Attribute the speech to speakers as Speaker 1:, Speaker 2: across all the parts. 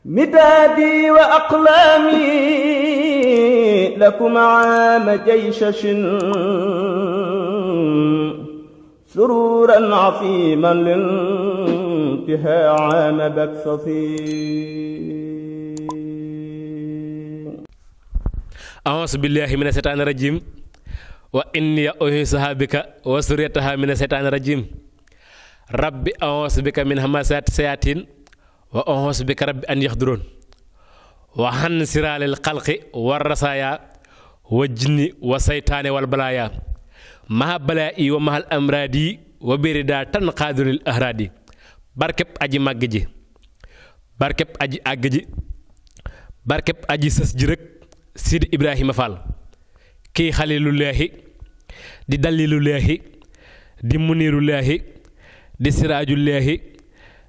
Speaker 1: مدادي وأقلامي لكم عام جيشش سرورا عظيما لانتهاء عام بكسسي
Speaker 2: أعوذ بالله من الشيطان الرجيم وإني أعيذها بك وذريتها من الشيطان الرجيم ربي أعوذ بك من همزات الشياطين وأعوذ بك رب أن يحضرون وعن سرال الخلق والرسايا والجن والشيطان والبلايا مع بلائي ومع الأمراض وبردا تنقادر الأهراد barkeb aji màgg ji barkeb aji àgg ji barkeb aji sës ji rek Sidi Ibrahima Fall kii xalilullaahi di dalilullaahi di munirullaahi di siraajullaahi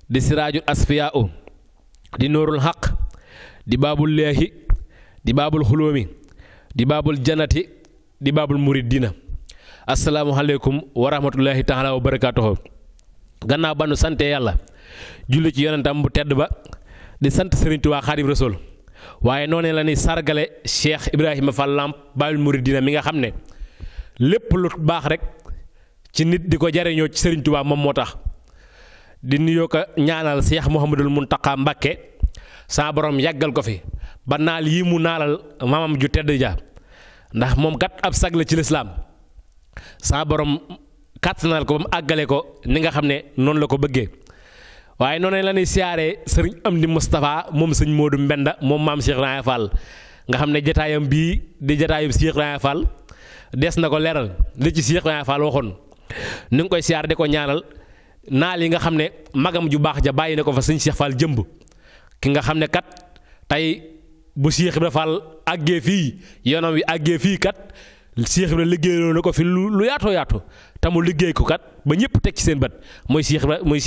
Speaker 2: di siraajul asfiyaa'u di nuurul xaq di baabullaahi di baabul xulóomi di baabul janati di baabul muridina asalaamualeykum wa rahmatullahi taala wa barakaatuhu gannaaw ba nu sante yàlla julli ci yonentam bu tedd ba di sant Sëriñ Tuubaa Xaadimu Rasuul waaye noonu la ni sargale Cheikh Ibrahima Fall Lamp baabul muridina mi nga xam ne lépp lu baax rek ci nit di ko jariñoo ci Sëriñ Tuubaa moom moo tax di nuyoo ko ñaanal Cheikh Mouhamadul Muntaqa Mbàkke saa borom yàggal ko fi ba naal yi mu naalal mamam ju tedd ja ndax moom kat ab sag la ci lislaam saa borom kàttanal ko ba mu àggale ko ni nga xam ne noonu la ko bëggee waaye noonu la ñuy siyaaree sëriñ Amdi Moustapha moom sëñ Modou Mbenda moom maam Cheikh Ibrahima Fall nga xam ne jataayam bii di jataayam Cheikh Ibrahima Fall des na ko leeral li ci Cheikh Ibrahima Fall waxoon ni nga koy siyaar di ko ñaanal naal yi nga xam ne magam ju baax ja bàyyi na ko fa sëñ Cheikh Fall jëmb ki nga xam ne kat tey bu Cheikh Ibrahima Fall àggee fii yoonam wi àggee fii kat Cheikh Ibrahima liggéeyaloo na ko fi lu yaatoo yaatu te mu liggéey ko kat ba ñëpp teg ci seen bët mooy Cheikh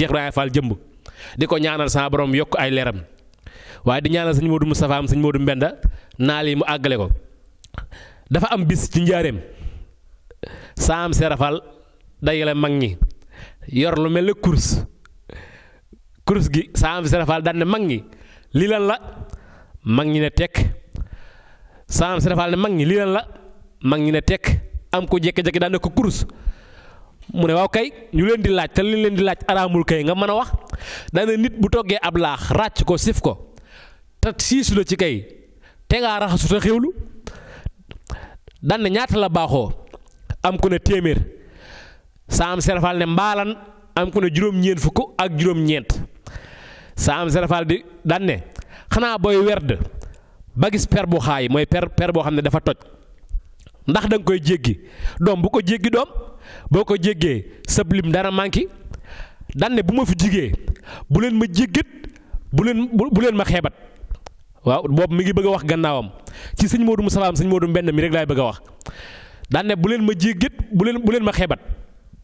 Speaker 2: Ibrahima Fall jëmb di ko ñaanal sa borom yokk ay leeram waaye di ñaanal sëñ Modou Moustapha am sëñ Modou Mbenda naal yi mu àggale ko dafa am bis ci njaareem saa am serafal dajale mag ñi yor lu mel ne course gi saa am serafal daan ne mag ñi lii lan la mag ñi ne tekk saa am serafal ne mag ñi lii lan la mag ñi ne tekk am ko jékki-jékki daan ne ko course mu ne waaw kay ñu leen di laaj te li leen di laaj araamul kay nga mën a wax daana nit bu toggee ab laax ràcc ko sif ko te siisu la ci kay te ngaa raxasu te xewlu daan ne ñaata la baaxoo am ku ne téeméer saa am serafal ne mbaalan am ku ne juróom-ñeent fukk ak juróom-ñeent saa am serafal di daan ne xanaa booy werd ba gis per bu xaay mooy per boo xam ne dafa toj ndax da nga koy jéggi doom bu ko jéggi doom boo ko jéggee sab lim dara manqué daan ne bu ma fi jigee bu leen ma jéggit bu leen ma xeebat waaw boobu mi ngi bëgg a wax gannaawam ci sëñ Modou Moustapha am sëñ Modou Mbend mi rek laay bëgg a wax daan ne bu leen ma jéggit bu leen ma xeebat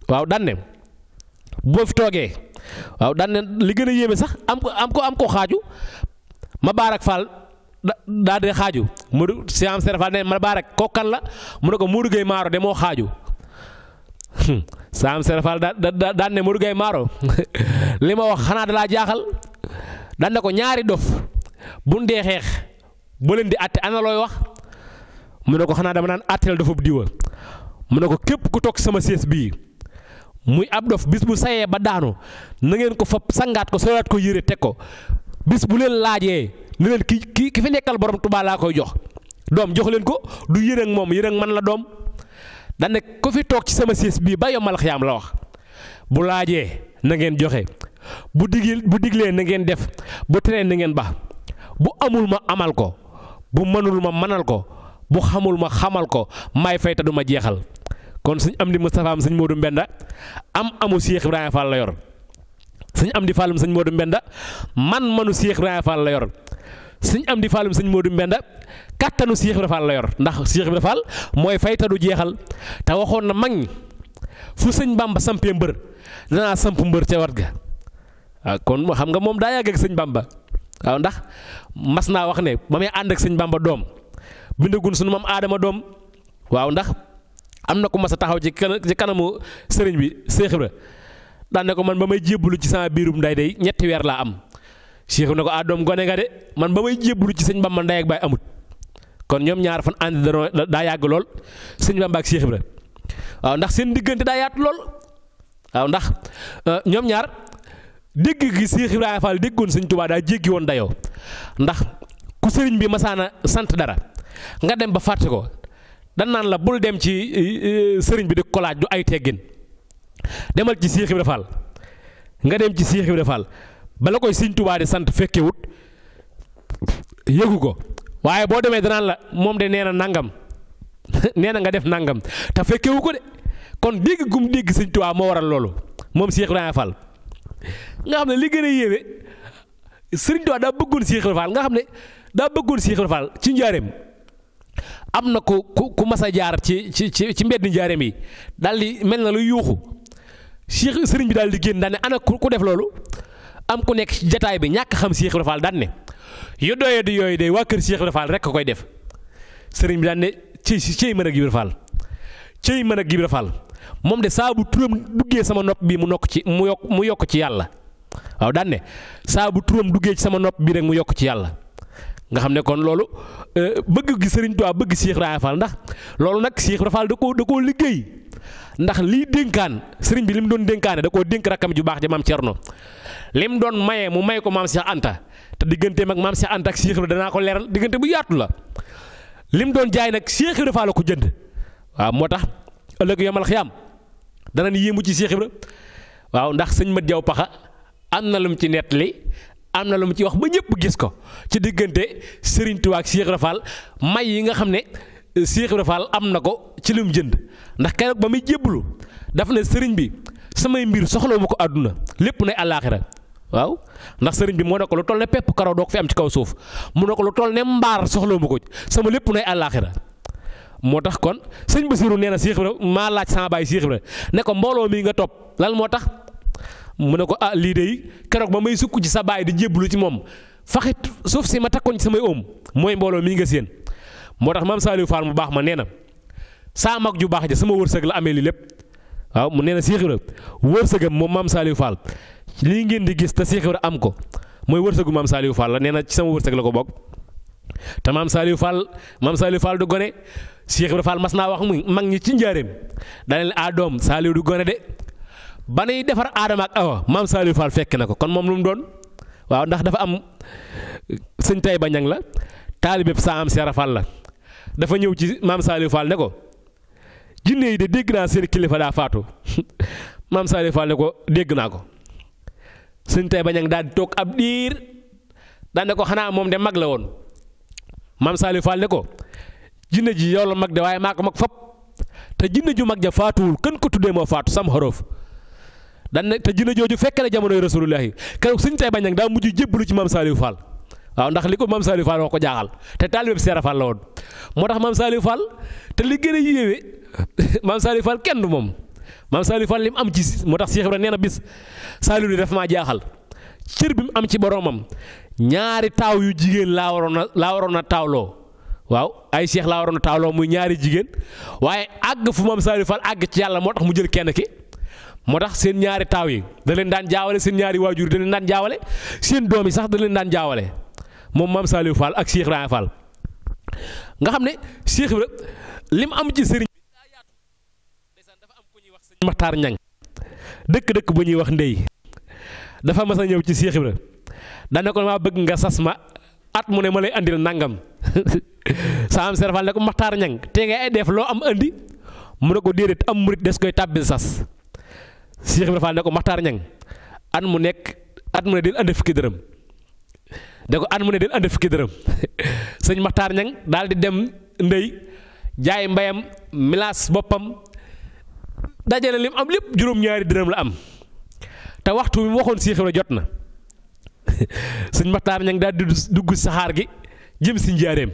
Speaker 2: waaw daan ne boo fi toogee waaw daan ne li gën a yéeme sax am ko xaaju ma baarak Fall daa de xaaju Modou si am serafal ne ma baarak kokkan la mu ne ko Modou Gueye Maaro de moo xaaju Saam Serafal daan ne Modou Gueye Maaro li ma wax xanaa dalaa jaaxal daan ne ko ñaari dof bu ndee xeex boo leen di àtte ana looy wax mu ne ko xanaa dama naan àtteel dofub diwa mu ne ko képp ku toog sama sées bii muy ab dof bis bu sayee ba daanu na ngeen ko fab sangaat ko solaat ko yére teg ko bis bu leen laajee ne leen ki fi nekkal borom Tuubaa laa koy jox doom jox leen ko du yërëng moom yërëng man la doom daan ne ko fi toog ci sama siis bii ba yombal xiyaam la wax bu laajee na ngeen joxe bu diglee na ngeen def bu teree na ngeen ba bu amul ma amal ko bu mënul ma manal ko bu xamul ma xamal ko may fay te du ma jeexal kon sëñ Amdi Moustapha am sëñ Modou Mbenda amu Cheikh Ibrahima Fall la yor sëñ Amdi Fallum sëñ Modou Mbenda manu Cheikh Ibrahima Fall la yor sëñ Amdi Fallum sëñ Modou Mbenda kattanu Cheikh Ibrahima Fall la yor ndax Cheikh Ibrahima Fall mooy fay te du jeexal te waxoon na mag ñi fu sëñ Bamba sampee mbër danaa samp mbër ca wat ga waaw kon xam nga moom daa yàgg ak sëñ Bamba waaw ndax mas naa wax ne ba may ànd ak sëñ Bamba doom bindagun sunu maam Aadama doom waaw ndax am na ku mas a taxaw ci kanamu sëriñ bi Cheikh Ibra daan ne ko man ba may jébbalu ci sama biirum nday day ñetti weer laa am Cheikh ne ko doom gone nga de man ba may jébbalu ci sëñ Bamba ndey ak baay amut kon ñoom ñaar fan ànd daa yàgg lool sëñ Bamba ak Cheikh Ibra waaw ndax seen diggante daa yaatu lool waaw ndax ñoom ñaar dégg gi Cheikh Ibrahima Fall déggoon sëñ Tuubaa daa jéggi woon dayoo ndax ku sëriñ bi masaana sant dara nga dem ba fàtte ko dan naan la bul dem ci sëriñ bi di ko laaj du ay teggin demal ci Cheikh Ibrahima Fall nga dem ci Cheikh Ibrahima Fall bala koy sëñ Tuubaa di sant fekkewut yëgu ko waaye boo demee danaan la moom de nee na nangam nee na nga def nangam te fekkewu ko de kon dégg gum dégg sëñ Tuubaa moo waral loolu moom Cheikh Ibrahima Fall nga xam ne li gën a yéeme sëriñ Tuubaa daa bëggoon Cheikh Ibrahima Fall nga xam ne daa bëggoon Cheikh Ibrahima Fall ci njaareem am na ku mas a jaar ci mbedd njaareem yi daal di mel na lu yuuxu sëriñ bi daal di génn daan ne ana ku def loolu am ku nekk ci jataay bi ñàkk xam Cheikh Ibrahima Fall daan ne yu doyee di yooyu de waa kër Cheikh Ibrahima Fall rek koy def sëriñ bi daan ne cëy mën a Ibra Fall cëy mën a Ibra Fall moom de saa bu turam duggee sama nopp bii mu yokk ci yàlla waaw daan ne saa bu turam duggee ci sama nopp bii rek mu yokk ci yàlla nga xam ne kon loolu bëgg gi sëriñ Tuubaa bëgg Cheikh Ibrahima Fall ndax loolu nag Cheikh Ibrahima Fall da koo liggéey ndax lii dénkaan sëriñ bi li mu doon dénkaane da koo dénk rakkam ju baax ja maam Cerno li mu doon maye mu may ko maam Cheikh Anta te digganteem ak maam Cheikh Anta ak Cheikh Ibrahima danaa ko leeral diggante bu yaatu la li mu doon jaay nag Cheikh Ibrahima Fall la ko jënd waaw moo tax ëllëg yomal xiyaam danañ yéemu ci Cheikh Ibrahima waaw ndax sëñ Mat Jaw Paxa am na lu mu ci nettali am na lu mu ci wax ba ñëpp gis ko ci diggante Serigne Touba ak Cheikh Ibrahima Fall may yi nga xam ne Cheikh Ibrahima Fall am na ko ci lu mu jënd ndax keroog ba muy jébbalu daf ne sëriñ bi samay mbir soxlawu ma ko àdduna lépp nay àllaaxira waaw ndax sëriñ bi moo ne ko lu toll ne pepp karaw doo ko fi am ci kaw suuf mu ne ko lu toll ne mbaar soxlawu ma ko sama lépp nay àllaaxira moo tax kon sëñ Basiru nee na Cheikh Ibrahima maa laaj sama baay Cheikh Ibrahima ne ko mbooloo mii nga topp lan moo tax mu ne ko lii de keroog ba may sukk ci sa baay di jébbalu ci moom faxit suuf si ma takkoon ci samay oom mooy mbooloo mii nga séen moo tax maam Saliou Fall mu baax ma nee na saa mag ju baax ja sama wërsëg la amee lii lépp waaw mu nee na Cheikh Ibrahima wërsëgam moom maam Saliou Fall lii ngeen di gis te Cheikh Ibrahima am ko mooy wërsëgu maam Saliou Fall la nee na ci sama wërsëg la ko bokk te maam Saliou Fall du gone Cheikh Ibrahima Fall mas naa wax mag ñi ci njaareem daa leen doom Saliou du gone de ba nay defar Aadama ak Awa maam Saliou Fall fekk na ko kon moom lu mu doon waaw ndax dafa am sëñ Tayba Ñang la taalibeeb saa am Seera Fall la dafa ñëw ci maam Saliou Fall ne ko jinne yi de dégg naa seen kilifa daa faatu maam Saliou Fall ne ko dégg naa ko sëñ Tayba Ñang daal di toog ab diir daan ne ko xanaa moom de mag la woon maam Saliou Fall ne ko jinne ji yow la mag de waaye maa ko mag fop te jinne ju mag ja faatuwul kën ko tuddee moo faatu sam xorof dan ne te jinne jooju fekk na jamonoy rasulullahi keroog sëñ Tayba Ñang daa mujj jébbalu ci maam Saliou Fall waaw ndax li ko maam Saliou Fall wax ko jaaxal te taalibe Seera Fall la woon moo tax maam Saliou Fall te li gën a yéeme maam Saliou Fall kenn du moom maam Saliou Fall li mu am ci moo tax Cheikh Ibrahima nee na bis Saliou di def maa jaaxal cër bi mu am ci boromam ñaari taaw yu jigéen laa waroon a taawloo waaw ay Cheikh laa waroon a taawloo muy ñaari jigéen waaye àgg fu maam Saliou Fall àgg ci yàlla moo tax mu jël kenn ki moo tax seen ñaari taaw yi da leen daan jaawale seen ñaari waajur da leen daan jaawale seen doom yi sax da leen daan jaawale moom maam Saliou Fall ak Cheikh Ibrahima Fall nga xam ne Cheikh Ibrahima lim am ci sëriñ bi daa yaatu ndeysaan dafa am ku ñuy wax sëñ Maxtaar Ñang dëkk bu ñuy wax ndey dafa mas a ñëw ci Cheikh Ibrahima daan ko maa bëgg nga sas ma at mu ne ma lay andil nangam saa am Seera Fall ne ko Maxtaar Ñang te ngay def loo am andi mu ne ko déedéet am murit des koy tàbbil sas Cheikh Ibrahima Fall ne ko Maxtaar Ñang at mu ne del andi fukki dërëm da ko at mu ne del andi fukki dërëm sëñ Maxtaar Ñang daal di dem ndey jaay mbayam milaas boppam dajale lim am lépp juróom-ñaari dërëm la am te waxtu bi mu waxoon Cheikh Ibrahima jot na sëñ Maxtaar Ñang daal di dugg saxaar gi jëm si njaareem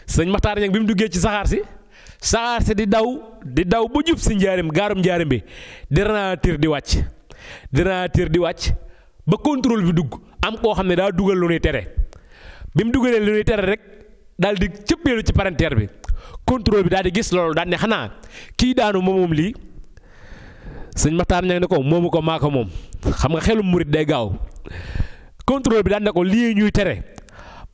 Speaker 2: sëñ Maxtaar Ñang bi mu duggee ci saxaar si di daw ba jub si njaareem gaarum njaareem bi di ralentir di wàcc ba contrôle bi dugg am koo xam ne daa dugal lu ñuy tere bi mu dugalee lu ñuy tere rek daal di cëppeelu ci parenteer bi contrôle bi daal di gis loolu daal ne xanaa kii daanu moom lii sëñ Maxtaar Ñang ne ko moomu ko maa ko moom xam nga xelum murit day gaaw contrôle bi daan ne ko lii ñuy tere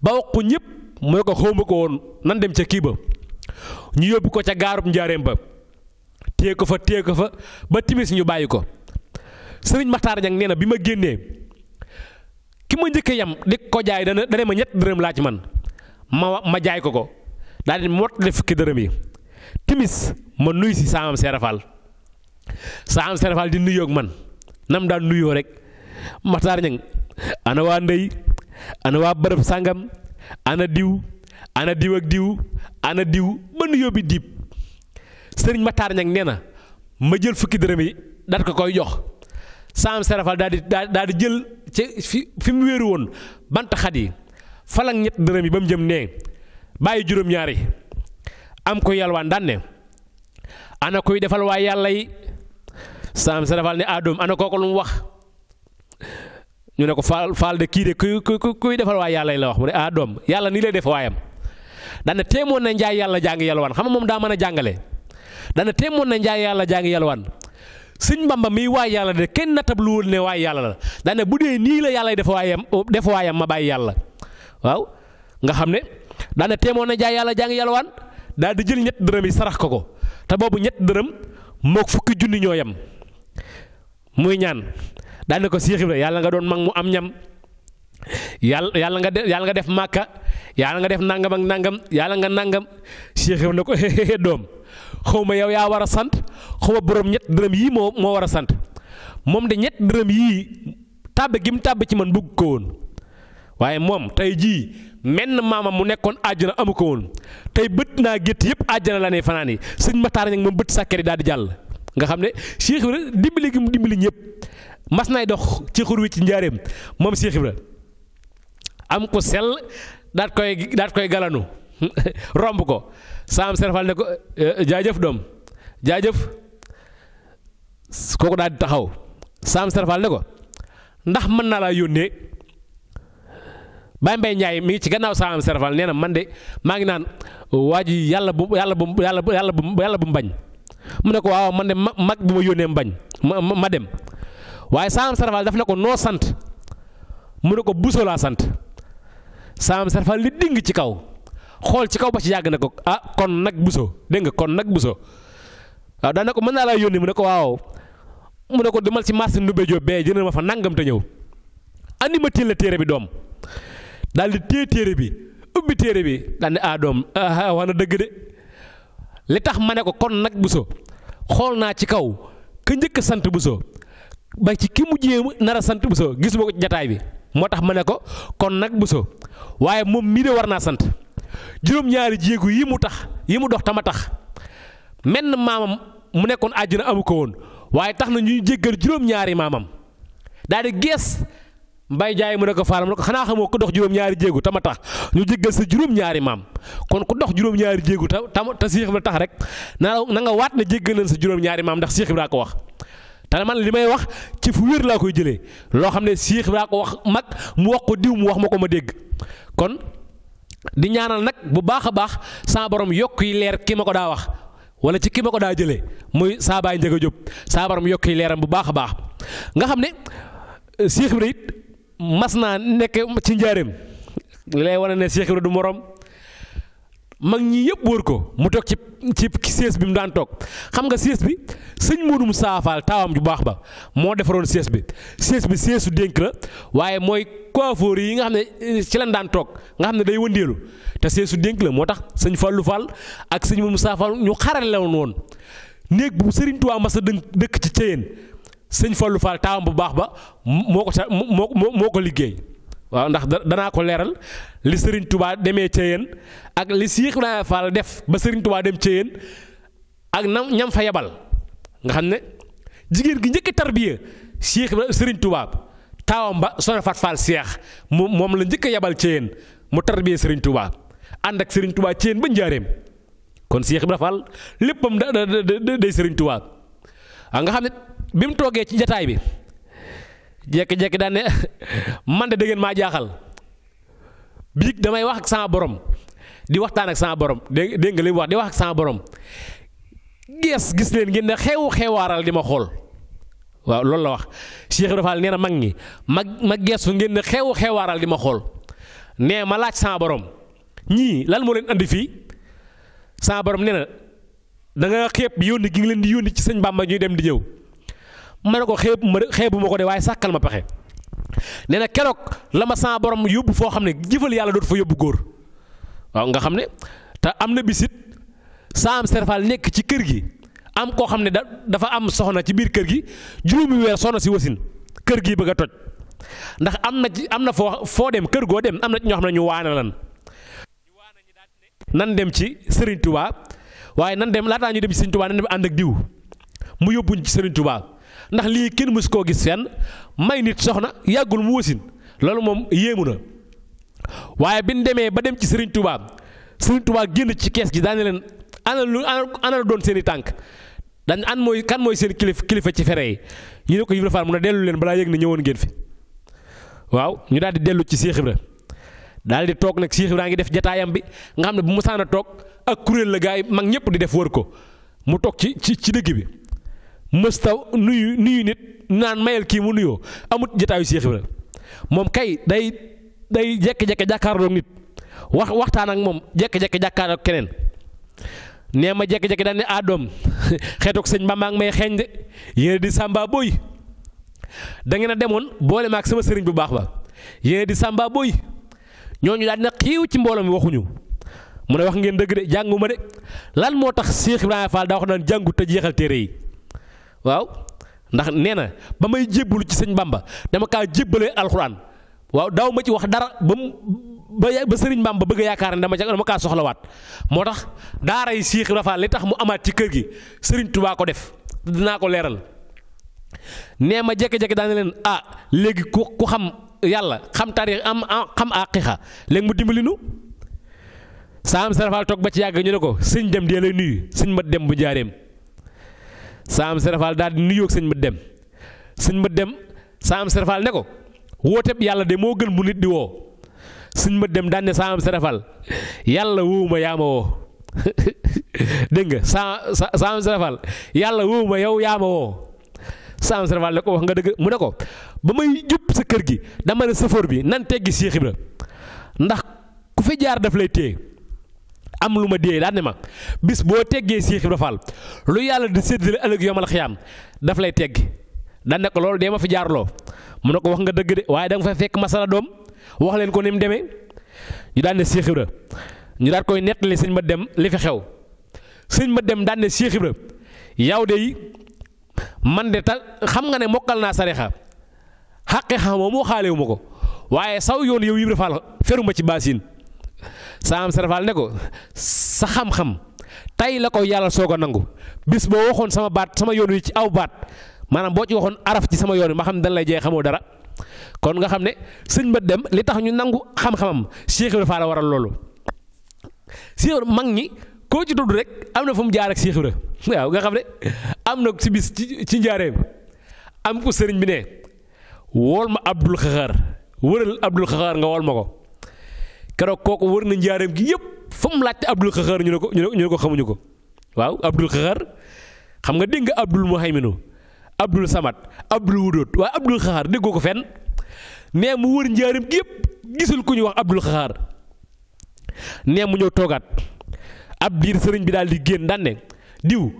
Speaker 2: ba wax ko ñëpp mu ne ko xawma ko woon nan dem ca kii ba ñu yóbbu ko ca gaarub njaareem ba téye ko fa ba timis ñu bàyyi ko. Sëriñ Maxtaar Ñaŋ nee na bi ma génnee ki ma njëkk yam di ko jaay dana ma ñett dërëm laa ci man ma jaay ko daal di mot def fukki dërëm yi timis ma nuyu si saamam Serafal di nuyoo ak man nam daan nuyoo rek Maxtaar Ñaŋ ana waa ndey ana waa bërëb sàngam ana diw ak diw ana diw ba nuyoo bi diib Sëriñ Maxtaar Ñaŋ nee na ma jël fukki dërëm yi daal ko koy jox saam Serafal daal di jël ci fi mu wéeru woon bant xat yi falak ñett dërëm yi ba mu jëm nee bàyyi juróom-ñaari am ko yalwaan daan ne ana kuy defal waa yàlla yi saam Serafal ne adoom ana kooku lu mu wax ñu ne ko faal de kii de kuy defal waa yàlla yi la wax mu ne adoom yàlla nii lay def waayam daan ne téemoon na njaay yàlla jaa ngi yalwaan xam nga moom daa mën a jàngale daan ne téemoon na njaay yàlla jaa ngi yalwaan sëñ Bamba miy waay yàlla de kenn natabluwul ne waay yàlla la daane bu dee nii la yàlla def waayam ma bàyyi yàlla waaw nga xam ne daane teemoon na jaay yàlla jaa ngi yalwaan daal di jël ñett dërëm yi sarax ko te boobu ñett dërëm mook fukki junni ñoo yem muy ñaan daane ko Seex Ibra yàlla nga doon mag mu am ñam yàlla nga def màkka yàlla nga def nangam ak nangam yàlla nga nangam Seex Ibra ne ko doom xaw ma yow yaa war a sant xaw ma borom ñett dërëm yii moo war a sant moom de ñett dërëm yii tàbbe gi mu tàbbe ci man bëgg ko woon waaye moom tey jii menn maamam mu nekkoon àjjana amu ko woon tey bët naa gétt yëpp àjjana la ne fanaan yi sëñ Maxtaar Ñaŋ moom bët sàkkari daal di jàll nga xam ne Cheikh Ibra dimbali gi mu dimbali ñëpp mas nay dox ci xur wi ci njaareem moom Cheikh Ibra am ko sell daat koy galanu romb ko saam Serafal ne ko jaajëf doom jaajëf kooku daal di taxaw saam Serafal ne ko ndax mën naa laa yónnee Baye Mbaye Ndiaye mi ngi ci gannaaw saam Serafal nee na man de maa ngi naan waa ji yàlla bu mu bañ mu ne ko waaw man de mag bu ma yónnee mu bañ ma dem waaye saam Serafal daf ne ko noo sant mu ne ko Buso laa sant saam Serafal li ding ci kaw xool ci kaw ba ci yàgg na ko kon nag Buso dégg nga kon nag Buso waaw daan na ko mën naa laa yónni mu ne ko waaw mu ne ko demal ci marché Ndumbe Jóob bee jëndal ma fa nangam te ñëw andi ma téel la téere bi doom daal di téye téere bi ubbi téere bi daal ne doom wax na dëgg de li tax ma ne ko kon nag Buso xool naa ci kaw ka njëkk sant Buso ba ci ki mujjee nar a sant Buso gisuma ko ci jataay bi moo tax ma ne ko kon nag Buso waaye moom mii de war naa sant juróom-ñaari jéegu yi mu dox tama tax menn maamam mu nekkoon àjjana amu ko woon waaye tax na ñuy jéggal juróom-ñaari maamam daal di gees Mbay Jaay mu ne ko Faal mu ne ko xanaa xamoo ko dox juróom-ñaari jéegu tama tax ñu jéggal sa juróom-ñaari maam kon ku dox juróom-ñaari jéegu te Seex Ibra tax rek na nga waat na jéggal nañ sa juróom-ñaari maam ndax Seex Ibra ko wax te man li may wax ci fu wér laa koy jëlee loo xam ne Seex Ibra ko wax mag mu wax ko diw mu wax ma ko ma dégg kon di ñaanal nag bu baax a baax saa borom yokk yi leer ki ma ko daa wax wala ci ki ma ko daa jëlee muy saa baay Njaga Jóob saa borom yokk yi leeram bu baax a baax nga xam ne Seex Ibra it mas naa nekk ci njaareem li lay wane ne Seex Ibra du morom mag ñi yëpp wër ko mu toog ci sées bi mu daan toog xam nga sées bi sëñ Moodu Mustafaa Faal taawam ju baax ba moo defaroon sées bi séesu dénk la waaye mooy coiffeur yi nga xam ne ci lañ daan toog nga xam ne day wëndeelu te séesu dénk la moo tax sëñ Fallu Fall ak sëñ Moodu Mustafaa Faal ñu xarale la woon néeg bu Sëriñ Tuubaa mas a dëkk ci Ceyeen sëñ Fallu Fall taawam bu baax ba moo ko liggéey waaw ndax danaa ko leeral li Sëriñ Tuubaa demee Ceyeen ak li Seex Ibrahima Fall def ba Sëriñ Tuubaa dem Ceyeen ak ñam fa yebal nga xam ne jigéen gi njëkk tarbiya Sëriñ Tuubaa taawam ba Soxna Fat Fall Seex moom la njëkk a yebal Ceyeen mu tarbiya Sëriñ Tuubaa ànd ak Sëriñ Tuubaa Ceyeen ba njaareem kon Seex Ibrahima Fall léppam day Sëriñ Tuubaa nga xam ne bi mu toogee ci jataay bi jekki-jekki daan ne man de dëggeen maa jaaxal biig damay wax ak sama borom di waxtaan ak sama borom dégg nga li mu wax di wax ak sama borom gis leen ngeen ne xewaaral di ma xool waaw loolu la wax Cheikh Ibra Fall nee na mag ñi ma geesu ngeen ne xewaaral di ma xool nee ma laaj sama borom ñii lan moo leen andi fii sama borom nee na da nga xeeb yónni gi nga leen di yónni ci sëñ Bàmba ñuy dem di ñëw ma ne ko xeebu ma ko de waaye sàkkal ma pexe nee na keroog la ma sama borom yóbbu foo xam ne jëfal yàlla dootu fa yóbbu góor waaw nga xam ne te am na bisit Saam Serfal nekk ci kër gi am koo xam ne dafa am soxna ci biir kër gi juróomi weer soxna si wasin kër gi bëgg a toj ndax am na foo dem kër goo dem am na ñoo xam ne ñu waane lan nan dem ci Serigne Touba waaye nan dem laataa ñu dem ci Serigne Touba nan dem ànd ak diw mu yóbbuñ ci Serigne Touba ndax lii kenn mësu koo gis fenn may nit soxna yàggul mu wasin loolu moom yéemu na waaye bi ñu demee ba dem ci Serigne Touba génn ci kees gi daane leen ana la doon seeni tànk dañ kan mooy seen kilifa ci fere yi ñu ne ko Ibra Fall mun a dellu leen balaa yëg ne ñëwoon ngeen fi waaw ñu daal di dellu ci Cheikh Ibra daal di toog nag Cheikh Ibra ngi def jataayam bi nga xam ne bu mu saan a toog ak kuréel la gaa yi mag ñëpp di def wër ko mu toog ci dëgg bi mësta nuyu nit naan mayal kii mu nuyoo amut jataayu Cheikh Ibra moom kay day jekki-jekki jàkkaarloo nit waxtaan ak moom jekki-jekki jàkkaarloo ak keneen nee ma jekki-jekki daal ne doom xeetoog sëñ Bamba may xeeñ de yéen di Samba Boy da ngeen a demoon boole ma ak sama sëriñ bu baax ba yéen di Samba Boy ñooñu daal dina xiiw ci mbooloo mi waxuñu mu ne wax ngeen dëgg de jànguma de lan moo tax Cheikh Ibrahima Fall daa wax naan jàngu te jeexal téere yi waaw ndax nee na ba may jébbalu ci sëñ Bamba dama kaa jébbalee alxuraan waaw daaw ma ci wax dara ba sëriñ Bamba bëgg a yaakaar ne dama kaa soxlawaat moo tax daara yi Cheikh Ibrahima Fall li tax mu amaat ci kër gi sëriñ Touba ko def dinaa ko leeral nee ma jékki-jékki daan leen léegi ku xam yàlla xam taarix xam aqiqa léegi mu dimbali nu Saam Serafal toog ba ci yàgg ñu ne ko sëñ dem dee lay nuyu sëñ mat dem bu njaareem Saam Serafal daal di nuyoo ak sëñ mat dem sëñ mat dem Saam Serafal ne ko wooteeb yàlla de moo gën bu nit di woo sëñ mat dem daan ne Saam Serafal yàlla wóowuma yaa ma woo dégg nga Saam Serafal yàlla wóowuma yow yaa ma woo Saam Serafal ne ko wax nga dëgg mu ne ko ba may jub sa kër gi dama ne sëfoor bi nan teggi Cheikh Ibra ndax ku fi jaar daf lay téye am lu ma dee daan ne ma bis boo teggee Cheikh Ibra Fall lu yàlla di séddale ëllëg yomal xiyaam daf lay teggi daan ne ko loolu dee ma fi jaarloo mu ne ko wax nga dëgg de waaye da nga fay fekk masala doom wax leen ko ni mu demee ñu daan ne Cheikh Ibra ñu daan koy nettali sëñ ma dem li fi xew sëñ ma dem daan ne Cheikh Ibra yow de yi man de xam nga ne mokkal naa sarixa xaqi xamoo moo xaalewu ma ko waaye saw yoon yow Ibra Fall feruma ci baasin Saam Serafal ne ko sa xam-xam tey la ko yàlla soog a nangu bis boo waxoon sama baat sama yoon wi ci aw baat maanaam boo ci waxoon araf ci sama yoon wi ma xam ne dañ lay jeex xamoo dara kon nga xam ne sëñ ma dem li tax ñu nangu xam-xamam Cheikh Ibra Fall waral loolu Cheikh Ibra mag ñi koo ci tudd rek am na fu mu jaar ak Cheikh Ibra waaw nga xam ne am na si bis ci njaareem am ko sëriñ bi ne wool ma Abdul Xaxaar wëral Abdul Xaxaar nga wool ma ko keroog kooku wër na njaareem gi yëpp fa mu laajte Abdul Xaxaar ñu ne ko xamuñu ko waaw Abdul Xaxaar xam nga dégg nga Abdul Muhayminu Abdul Samad Abdul Wudóot waaye Abdul Xaxaar déggoo ko fenn nee mu wër njaareem gi yëpp gisul ku ñu wax Abdul Xaxaar nee mu ñëw toogaat ab diir sëriñ bi daal di génn daan ne diw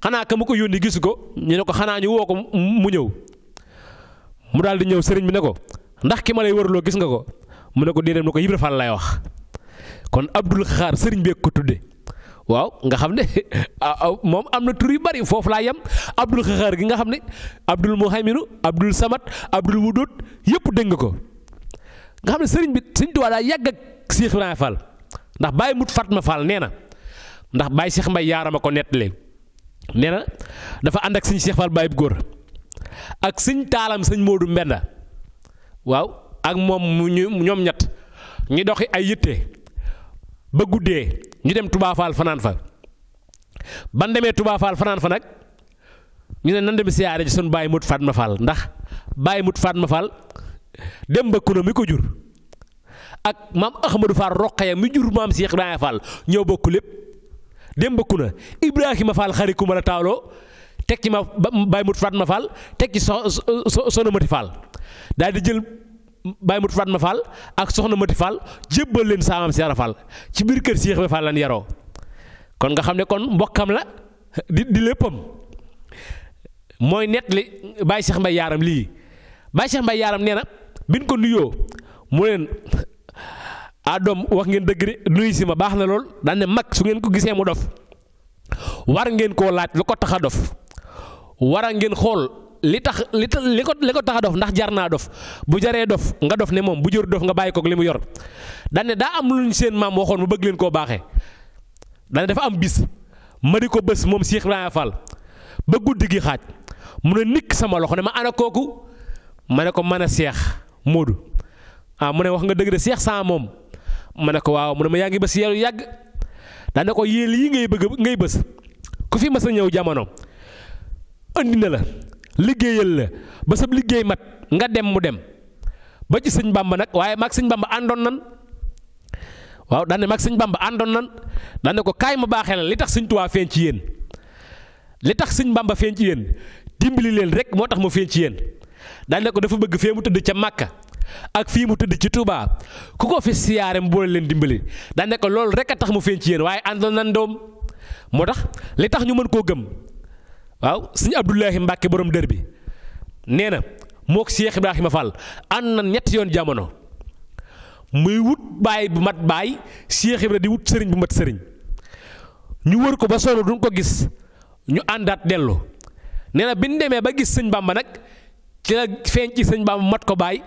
Speaker 2: xanaa ka ma ko yónni gisu ko ñu ne ko xanaa ñu woo ko mu ñëw mu daal di ñëw sëriñ bi ne ko ndax ki ma lay wërloo gis nga ko mu ne ko déedéet ne ko Ibra Fall lay wax kon Abdul Xaxaar sëriñ bee ko tudde waaw nga xam ne moom am na tur yu bari foofu laa yem Abdul Xaxaar gi nga xam ne Abdul Muhayminu Abdul Samad Abdul Wudud yëpp dégg nga ko nga xam ne sëriñ bi sëriñ Tuubaa daa yàgg ak Cheikh Ibrahima Fall ndax Baye Mut Fatma Fall nee na ndax Baye Cheikh Mbay yaarama ko nettalee nee na dafa ànd ak sëñ Cheikh Fall Baye bu góor ak sëñ taalam sëñ Moodu Mbenda waaw ak moom ñoom ñett ñu doxi ay yitte ba guddee ñu dem Touba Fall fanaan fa ban demee Touba Fall fanaan fa nag ñu ne nan dem siyaare ji sunu Baye Mut Fatma Fall ndax Baye Mut Fatma Fall dem ba kuna mi ko jur ak maam Ahmadou Fall Roqaya mi jur maam Cheikh Ibrahima Fall ñoo bokk lépp dem ba kuna Ibrahima Fall xari ku ma la taawloo teg ci ma Baye Modou Fatma Fall teg ci Soxna Mati Fall daal di jël Baye Modou Fatma Fall ak Soxna Mati Fall jébbal leen saamam Cheikh Fall ci biir kër Cheikh Ibra Fall lan yaroo kon nga xam ne kon mbokkam la di léppam mooy net li Baye Cheikh Mbaye Yaaram lii Baye Cheikh Mbaye Yaaram nee na biñ ko nuyoo mu leen doom wax ngeen dëgg de nuyu si ma baax na lool daan ne mag su ngeen ko gisee mu dof war ngeen koo laaj lu ko tax a dof war a ngeen xool li ko tax a dof ndax jar naa dof bu jaree dof nga dof ne moom bu jër dof nga bàyyi koog li mu yor daan ne daa am luñ seen maam waxoon mu bëgg leen koo baaxee daan ne dafa am bis ma di ko bés moom Cheikh Ibrahima Fall ba guddi gi xaaj mu ne nikk sama loxo ne ma ana kooku ma ne ko mën a Cheikh Modou mu ne wax nga dëgg de Cheikh sama moom ma ne ko waaw mu ne ma yaa ngi bés yeelu yàgg daa ne ko yéel yi ngay bés ku fi mas a ñëw jamono andi na la liggéeyal la ba sab liggéey mat nga dem mu dem ba ci sëñ Bamba nag waaye maag sëñ Bamba àndoon nan waaw daan ne maag sëñ Bamba àndoon nan daan ne ko kaay ma baaxee la li tax sëñ Tuubaa feeñ ci yéen li tax sëñ Bamba feeñ ci yéen dimbali leen rek moo tax mu feeñ ci yéen daan ne ko dafa bëgg fee mu tëdd ca Màkka ak fii mu tëdd ci Touba ku ko fi siyaare mu boole leen dimbali daan ne ko loolu rek a tax mu feeñ ci yéen waaye àndoon nan doom moo tax li tax ñu mën koo gëm waaw sëñ Abdoulahi Mbàkke borom dër bi nee na mook Cheikh Ibrahima Fall ànd na ñetti yoon jamono muy wut baay bu mat baay Cheikh Ibra di wut sëriñ bu mat sëriñ ñu wër ko ba solo duñ ko gis ñu àndaat dellu nee na bi ñu demee ba gis sëñ Bamba nag ci la feeñ ci sëñ Bamba mat ko baay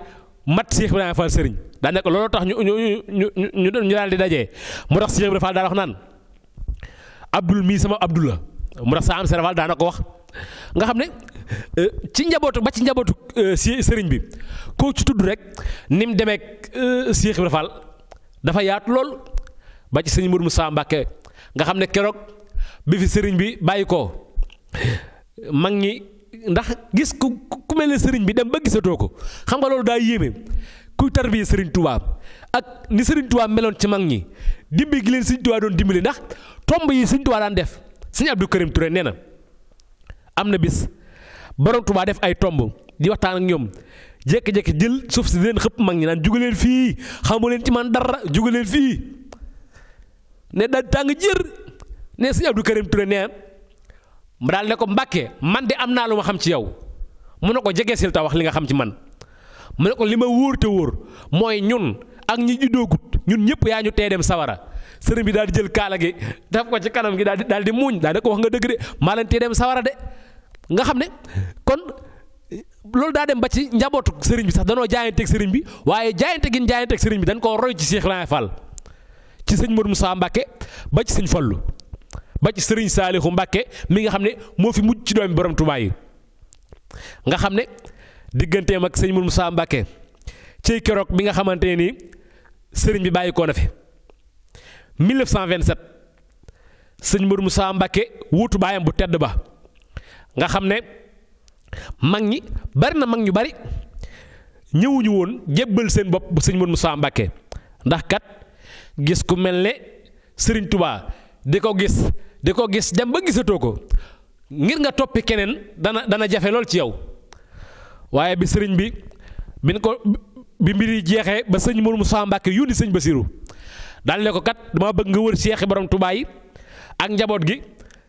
Speaker 2: mat Cheikh Ibrahima Fall sëriñ daa nekk looloo tax ñu daal di dajee moo tax Cheikh Ibrahima Fall daal wax naan Abdul mii sama Abdul la mu tax sa am Fall daana ko wax nga xam ne ci njabootu ba ci njabootu sëriñ bi koo ci tudd rek ni mu demee Cheikh Ibrahima Fall dafa yaatu lool ba ci sëñ Mourou Moussa Mbacke nga xam ne keroog bi fi sëriñ bi bàyyi ko mag ñi ndax gis ku mel ne sëriñ bi dem ba gisatoo ko xam nga loolu daa yéeme kuy tarbiya sëriñ Touba ak ni sëriñ Touba meloon ci mag ñi dimbi gi leen sëriñ Touba doon dimbali ndax tomb yi sëriñ Touba daan def sëñ Abdou Karim Touré nee na am na bis borom Touba def ay tomb di waxtaan ak ñoom jékki-jékki jël suuf si leen xëpp mag ñi naan jugu leen fii xamu leen ci man dara jugu leen fii ne daal tàng jër ne sëñ Abdou Karim Touré nee ma daal ne ko Mbàkke man de am naa lu ma xam ci yow mu ne ko jege sil ta wax li nga xam ci man mu ne ko li ma wóor te wóor mooy ñun ak ñi juddoogut ñun ñëpp yaa ñu tee dem sawara sëriñ bi daal di jël kaala gi def ko ci kanam gi daal di muuñ daal di ko wax nga dëgg de maa leen tee dem sawara de nga xam ne kon loolu daa dem ba ci njabootu sëriñ bi sax danoo jaayanteeg sëriñ bi waaye jaayante gi ñu jaayanteeg sëriñ bi dañ koo roy ci Cheikh Ibrahima Fall ci sëñ Modou Moussa Mbacke ba ci sëñ Fallu ba ci sëriñ Saalihu Mbacke mi nga xam ne moo fi mujj ci doomi borom Touba yi nga xam ne digganteem ak sëñ Modou Moussa Mbacke ci keroog bi nga xamante ne nii sëriñ bi bàyyi ko na fi 1927 sëñ Modou Moussa Mbacke wuutu baayam bu tedd ba nga xam ne mag ñi bari na mag ñu bari ñëwuñu woon jébbal seen bopp bu sëñ Modou Moussa Mbacke ndax kat gis ku mel ne sëriñ Touba di ko gis dem ba gisatoo ko ngir nga toppi keneen dana jafe lool ci yow waaye bi sëriñ bi bi mbir yi jeexee ba sëñ Modou Moussa Mbacke yónni sëñ Basiru daal ne ko kat dama bëgg nga wër Cheikh borom Touba yi ak njaboot gi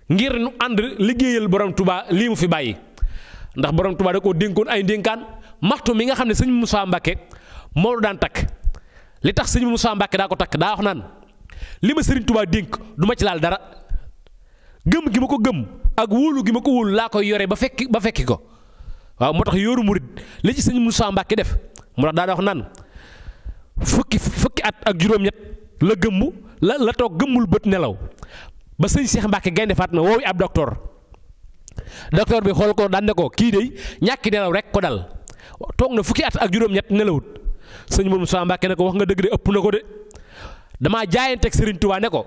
Speaker 2: ngir nu ànd liggéeyal borom Touba lii mu fi bàyyi ndax borom Touba da koo dénkoon ay dénkaan maxtu mi nga xam ne sëñ Moussa Mbacke moo daan takk li tax sëñ Moussa Mbacke daa ko takk daa wax naan li ma sëriñ Touba dénk du ma ci laal dara gëm gi ma ko gëm ak wóolu gi ma ko wóolu laa koy yore ba fekki ko waaw moo tax yóoru murit li ci sëñ Moussa Mbacke def moo tax daa wax naan fukki at ak juróom-ñett la gëmmu la toog gëmmul bët nelaw ba sëñ Cheikh Mbacke gaynde faat na woowu ab docteur bi xool ko daan ne ko kii de ñàkki nelaw rek ko dal toog na fukki at ak juróom-ñett nelawut sëñ Moussa Mbacke ne ko wax nga dëgg de ëpp na ko de damaa jaayanteeg Serigne Touba ne ko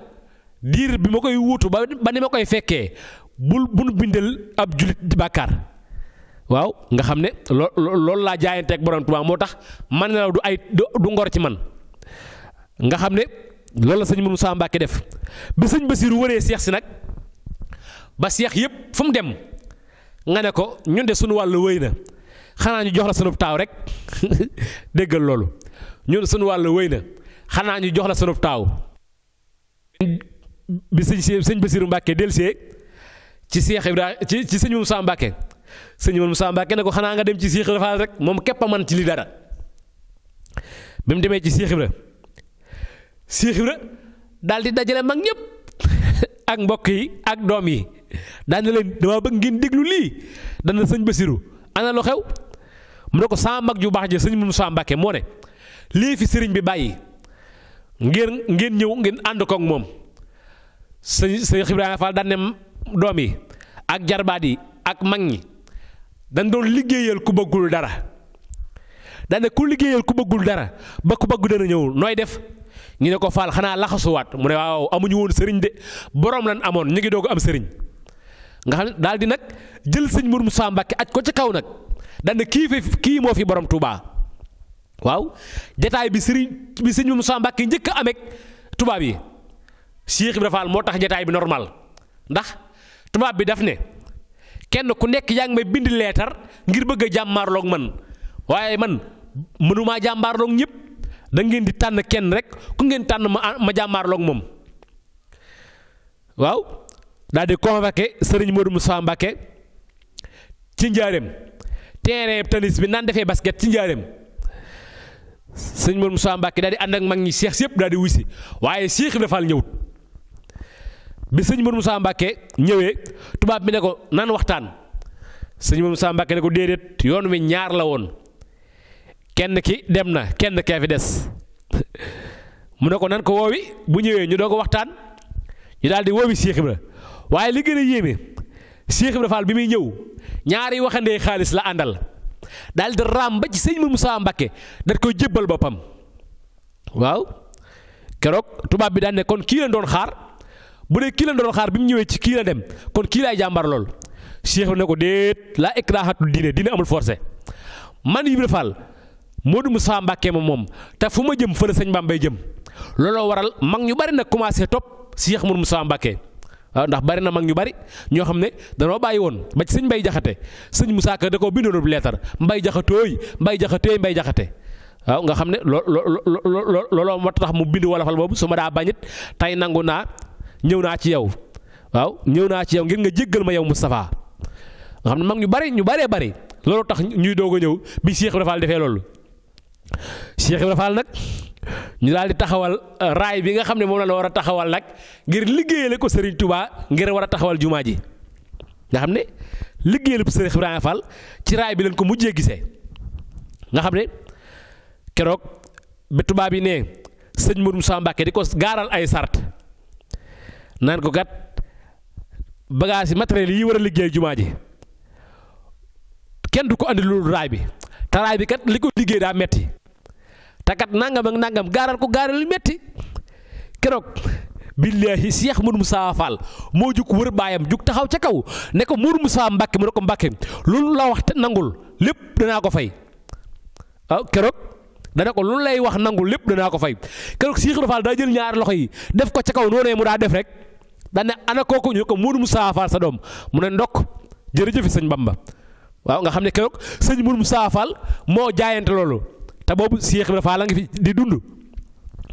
Speaker 2: diir bi ma koy wuutu ba ni ma koy fekkee bu nu bindal ab julit di bàkkaar waaw nga xam ne loolu laa jaayanteeg borom Touba moo tax man nelaw du ngor ci man nga xam ne loolu la sëñ Moussa Mbacke def bi sëñ Basiru wëree seex si nag ba seex yëpp fu mu dem nga ne ko ñun de suñu wàllu wëy na xanaa ñu jox la sunub taaw rek déggal loolu ñun suñu wàllu wëy na xanaa ñu jox la sunub taaw bi sëñ Basiru Mbàkke delsee ci Seex Ibra ci sëñ Musaa Mbàkke sëñ Musaa Mbàkke ne ko xanaa nga dem ci Seex Ibra Faal rek moom képp a man ci li dara bi mu demee ci Seex Ibra daal di dajale mag ñëpp ak mbokk yi ak doom yi daan na leen dama bëgg ngeen déglu lii dana sëñ Basiru ana lu xew mu ne ko sama mag ju baax ji sëñ Musaa Mbàkke moo ne lii fi sëriñ bi bàyyi ngeen ñëw ngeen ànd koog moom sëñ Ibrahima Fall daan ne doom yi ak jarbaat yi ak mag ñi dañ doon liggéeyal ku bëggul dara daan ne ku liggéeyal ku bëggul dara ba ku bëgg dana ñëw nooy def ñu ne ko Fall xanaa laxasuwaat mu ne waaw amuñu woon sëriñ de borom lan amoon ñu ngi doog am sëriñ nga xam ne daal di nag jël sëñ Mourou Moussa Mbacke aj ko ci kaw nag daan ne kii moo fi borom Touba waaw jataay bi sëñ Moussa Mbacke njëkk a ameeg tubaab yi Cheikh Ibra Fall moo tax jataay bi normal ndax tubaab bi daf ne kenn ku nekk yaa ngi may bind leetar ngir bëgg a jàmmaarloog man waaye man mënumaa jàmbaarloog ñëpp da ngeen di tànn kenn rek ku ngeen tànn ma jàmmaarloog moom waaw daal di convoqué sëriñ Modou Moussa Mbacke ci njaareem terrain tennis bi naan defee basket ci njaareem sëñ Modou Moussa Mbacke daal di ànd ak mag ñi seex yëpp daal di wuy si waaye Cheikh Ibra Fall ñëwut bi sëñ Modou Moussa Mbacke ñëwee tubaab bi ne ko nan waxtaan sëñ Modou Moussa Mbacke ne ko déedéet yoon wi ñaar la woon kenn ki dem na kenn kee fi des mu ne ko nan ko woowi bu ñëwee ñu doo ko waxtaan ñu daal di woowi Cheikh Ibra waaye li gën a yéeme Cheikh Ibra Fall bi muy ñëw ñaari waxandee xaalis la àndal daal di raam ba ci sëñ Moussa Mbacke dañ koy jébbal boppam waaw keroog tubaab bi daan ne kon kii la doon xaar bu dee kii la doon xaar bi mu ñëwee ci kii la dem kon kii laay jàmbar lool Cheikh ne ko déet laa ikraahatul diine amul forcé man Ibra Fall Modou Moussa Mbacke moom te fu ma jëm fële sëñ Bambay jëm looloo waral mag ñu bari nag commencé topp Cheikh Modou Moussa Mbacke waaw ndax bari na mag ñu bari ñoo xam ne danoo bàyyi woon ba ci sëñ Mbay Jaxate sëñ Moussa Ka da koo bindoon leetar Mbay Jaxatooy Mbay Jaxate waaw nga xam ne looloo moo tax mu bind wolofal boobu su ma daa bañit tey nangu naa ñëw naa ci yow waaw ñëw naa ci yow ngir nga jéggal ma yow Moustapha nga xam ne mag ñu bari loolu tax ñuy doog a ñëw bi Cheikh Ibra Fall defee loolu Cheikh Ibra Fall nag ñu daal di taxawal raay bi nga xam ne moom la war a taxawal nag ngir liggéeyale ko Serigne Touba ngir war a taxawal jumaa ji nga xam ne liggéeyale ko Serigne Ibrahima Fall ci raay bi leen ko mujjee gisee nga xam ne keroog bi tubaab yi ne sëñ Modou Moussa Mbacke di ko gaaral ay sart naan ko kat bagage yi matériel yi war a liggéey jumaa ji kenn du ko andi lu raay bi te raay bi kat li ko liggéey daa metti te kat nangam ak nangam gaaral lu metti keroog billaahi Cheikh Modou Moussa Fall moo jug wër baayam jug taxaw ca kaw ne ko Modou Moussa Mbacke mu ne ko Mbacke loolu la wax te nangul lépp danaa ko fay waaw keroog dana ko lu lay wax nangul lépp danaa ko fay keroog Cheikh Ibra Fall daa jël ñaari loxo yi def ko ca kaw noonee mu daa def rek daan ne ana kooku ñu ko Modou Moussa Fall sa doom mu ne ndokk jërëjëf sëñ Bamba waaw nga xam ne keroog sëñ Modou Moussa Fall moo jaayante loolu te boobu Cheikh Ibra Fall la nga fi di dund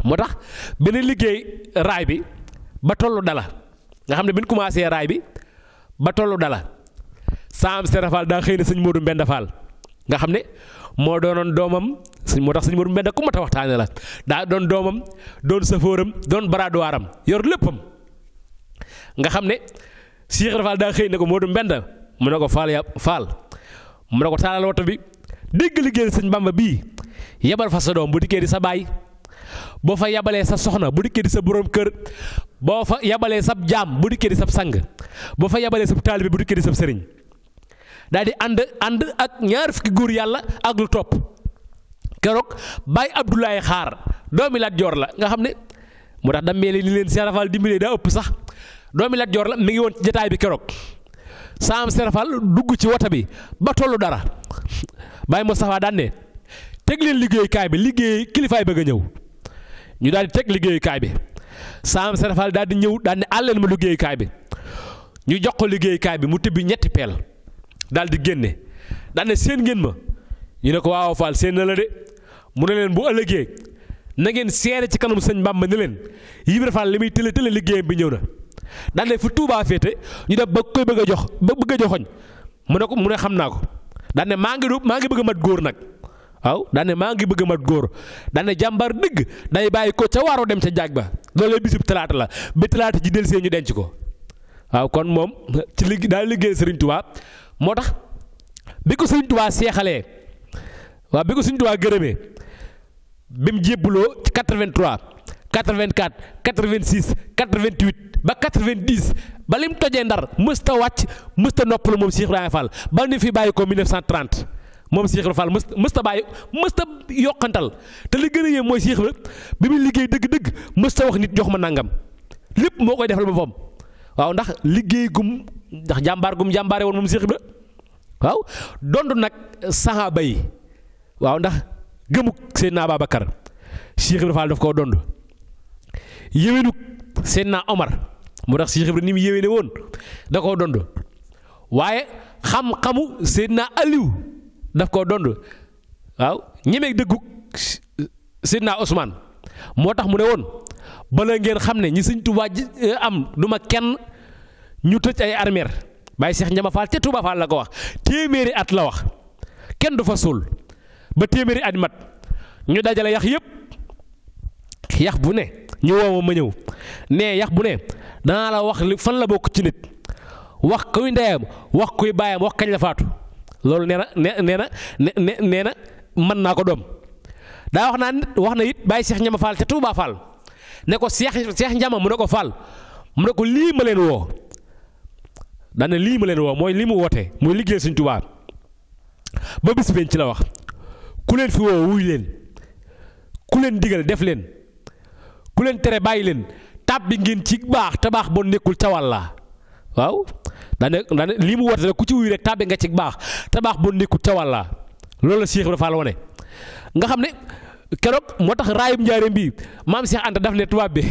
Speaker 2: moo tax beneen liggéey raay bi ba tollu dala nga xam ne bi ñu commencé raay bi ba tollu dala Saam Sera Fall daa xëy na sëñ Modou Mbenda Fall nga xam ne moo doonoon doomam moo tax sëñ Modou Mbenda ku mat a waxtaane la daa doon doomam doon safóoram doon baraduwaaram yor léppam nga xam ne Cheikh Ibra Fall daa xëy ne ko Modou Mbenda mu ne ko Fall mu ne ko taalal woto bi dégg liggéey sëñ Bamba bii yebal fa sa doom bu dikkee di sa baay boo fa yabalee sa soxna bu dikkee di sa borom kër boo fa yabalee sab jaam bu dikkee di sab sang boo fa yabalee sab taalibe bu dikkee di sab sëriñ daal di ànd ak ñaar fukki góor yàlla ak lu topp keroog Baye Abdoulaye Xaar doomi Lat Joor la nga xam ne moo tax dammeele ni leen Cheikh Fall dimbalee daa ëpp sax doomi Lat Joor la mi ngi woon ci jataay bi keroog Saam Sera Fall dugg ci wota bi ba tollu dara Baye Moustapha daan ne teg leen liggéeyukaay bi liggéey kilifaay bëgg a ñëw ñu daal di teg liggéeyukaay bi Saam Sera Fall daal di ñëw daal ne àlleen ma liggéeyukaay bi ñu jox ko liggéeyukaay bi mu tibbi ñetti peel daal di génne daal ne seen ngeen ma ñu ne ko waaw Fall seen na la de mu ne leen bu ëllëgee na ngeen seere ci kanam sëñ Bamba ne leen Ibra Fall li muy tële tële liggéeyam bi ñëw na daal ne fu Touba féete ñu def ba koy bëgg a jox ba bëgg a joxoñ mu ne xam naa ko daal ne maa ngi bëgg a mat góor nag waaw daal ne maa ngi bëgg a mat góor daal ne jàmbaar dëgg day bàyyi ko ca waaroo dem ca jaag ba loolu bisub talaata la ba talaata ji del see ñu denc ko waaw kon moom ci daal liggéey Serigne Touba moo tax bi ko Serigne Touba seexalee waaw bi ko Serigne Touba gërëmee bi mu jébbuloo ci 83 84 86 88 ba 90 ba lim tojee Ndar mësta wàcc mësta noppalu moom Cheikh Ibrahima Fall ba ni fi bàyyi ko 1930 moom Cheikh Ibrahima Fall mësta bàyyi mësta yokkantal te li gën a yéem mooy Cheikh Ibrahima bi muy liggéey dëgg-dëgg mësta wax nit jox ma nangam lépp moo koy defal boppam waaw ndax liggéey ndax jàmbaare woon moom Cheikh Ibrahima waaw dondu nag saxaaba yi waaw ndax gëmuk Seydina Ababacar Cheikh Ibrahima Fall daf koo dond yéwénuk Seydina Omar moo tax Cheikh Ibrahima ni mu yéwéne woon da koo dond waaye xam-xamu Seydina Aliou daf koo dond waaw ñemeeg dëgguk Seydina Ousmane moo tax mu ne woon bala ngeen xam ne ñi Sëñ Tuubaa am du ma kenn ñu tëj ay armeer Baye Cheikh Ndiama Fall ca Touba Fall la ko wax téeméeri at la wax kenn du fa suul ba téeméeri at mat ñu dajale yax yëpp yax bu ne ñu woo ma ñëw nee yax bu ne danaa la wax li fan la bokk ci nit wax kuy ndeyam wax kuy baayam wax kañ la faatu loolu nee na mën naa ko doom daa wax na it Baye Cheikh Ndiama Fall ca Touba Fall ne ko Cheikh Ndiama mu ne ko Fall mu ne ko lii ma leen woo daane lii ma leen woo mooy li mu woote mooy liggéey Sëñ Tuubaa ba bis been ci la wax ku leen fi woo wuy leen ku leen digal def leen ku leen tere bàyyi leen tàbbi ngeen ci baax te baax boo nekkul ca wàlla waaw daane lii mu woote rek ku ci wuy rek tàbbi nga ci baax te baax boo nekkul ca wàlla loolu la Cheikh Ibrahima Fall wane nga xam ne keroog moo tax raayum njaareem bi maam Cheikh Anta daf ne tubaab bi